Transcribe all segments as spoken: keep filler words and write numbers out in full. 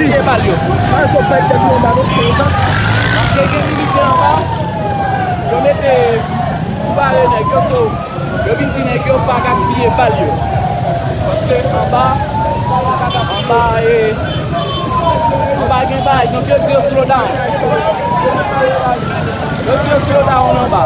Gaspiye bal yo. Paske gen militè anba, yo mete pou bare nèg yo, so, yo vin di nèg yo pa gaspiye bal yo. Paske anba, anba, e, anba gen bagay, donk yo di yo slow down. Yo di yo slow down anba.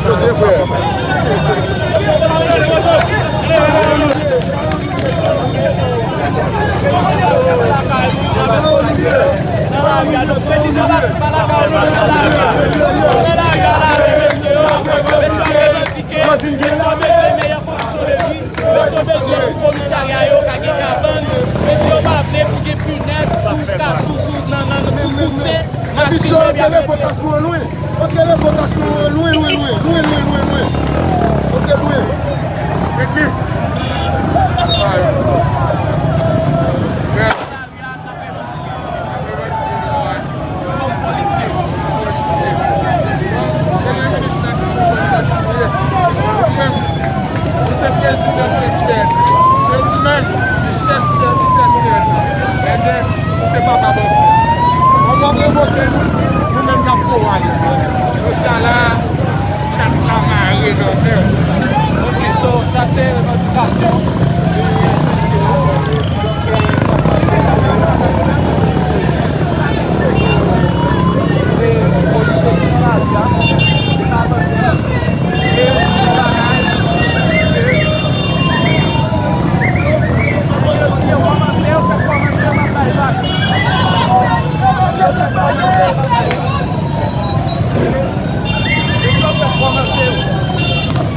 Kote frè? Yo bezwen meyè kondisyon de vi. Yo bezwen komisarya yo ka gen kabann. Mesye yo pa vle pou gen pinèz sou ka, sou, sou, nan, nan, sou kousen machin yo. Yo te leve tas nou an lwen. Yo te leve tas nou an lwen, lwen, lwen. Yo te lwen. Kòm polisye, polisye. Premye minis nan di sou konn kontinye. Ou menm, ou se prezidan S S P N. Se ou menm ki chèf sèvis S S P N nan. Ebyen, ou se papa bandi. Kòm w ap revoke nou, nou menm n ap kowale. Jodi a la, kat la mare nan men w. Ok, so, sa se revandikasyon.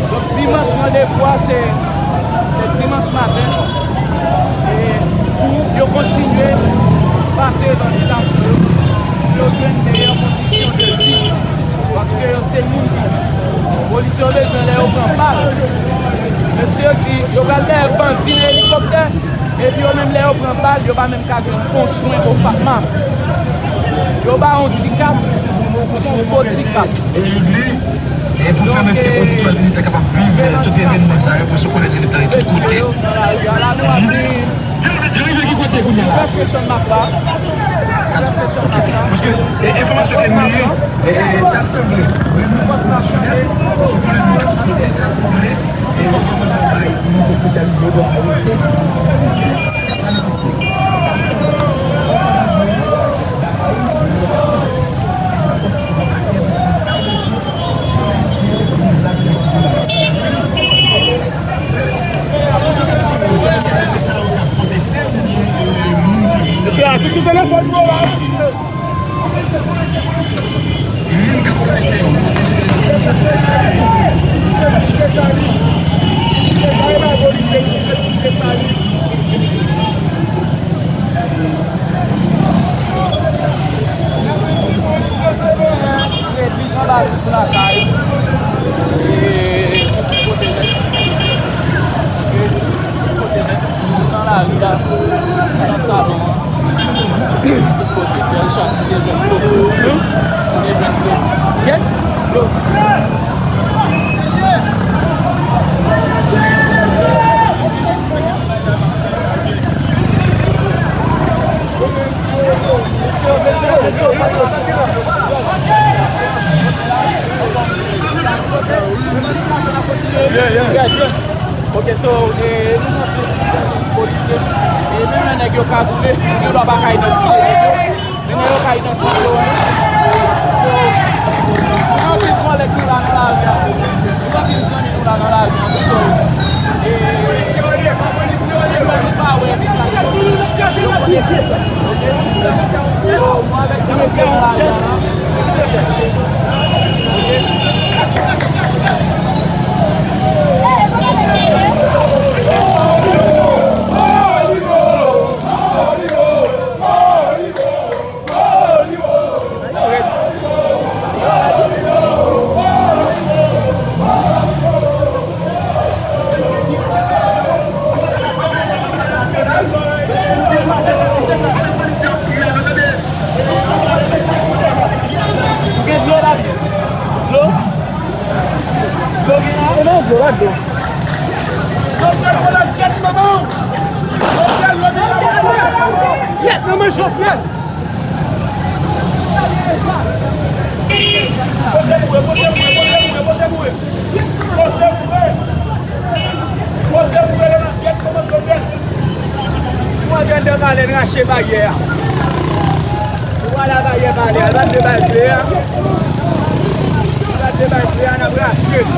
Donk, dimanch, randevou a se, se dimanch maten. E pou yo kontinye pase revandikasyon yo, pou yo jwenn meyè kondisyon de vi. Paske yo se moun ki, polisye yo bezwen lè yo pran bal. Mesye yo di, yo pral dèyè bandi nan elikoptè. Epi yo menm lè yo pran bal, yo pa menm ka jwenn on swen o FATMA. Yo ba yon ti kap, yon fo ti kap. E pou pèmèt ke oditè Zenith la kapab viv tout evènman sa yo, paske w konnen Zenith la li tout kote. Yo rive ki kote kounye a la? Kat, ok. Paske, e, enfòmasyon ke m genyen, e, e, ta sanble, vrèman, pwofesyonèl, sou pwoblèm yo, ta sanble, e, yo te konn bay inite espesyalize yo dwa arete. Se atis sou telefòn yo la. Epi Jean Baptiste Lakay, e, kote nèt, kote nèt, nan lari a, nan salon an. Pierre Richard, si te jwenn dlo. Hmm? Si te jwenn dlo. Yes? Dlo. Yeah, yeah. Ok, so, e, nou nan polisye. E, menm lè nèg yo kagoule, yo dwa pa ka idantifye nèg yo. Men nèg yo ka idantifye yo, wi. So, gen anpil kòlèg nou la nan lari a. Gen anpil zanmi nou la nan lari a. So, e, nou pa wè vizaj yo. Ok? So, nou avèti mesye nan lari a la. Ou gen dlo la? Dlo? Dlo gen la? E non, dlo la, dlo. Jovnèl pran la tèt manman. Jovnèl, Jovnèl la. Tèt manman Jovnèl. Kote moure, kote moure, kote moure, kote moure. Kote moure. Kote moure, nan tèt manman Jovnèl. Nou antre anndan Vale, n rache baryè a. Nou pral a baryè Vale a, l pa t de bay vle a. L pa t de bay vle a, n ap rache l.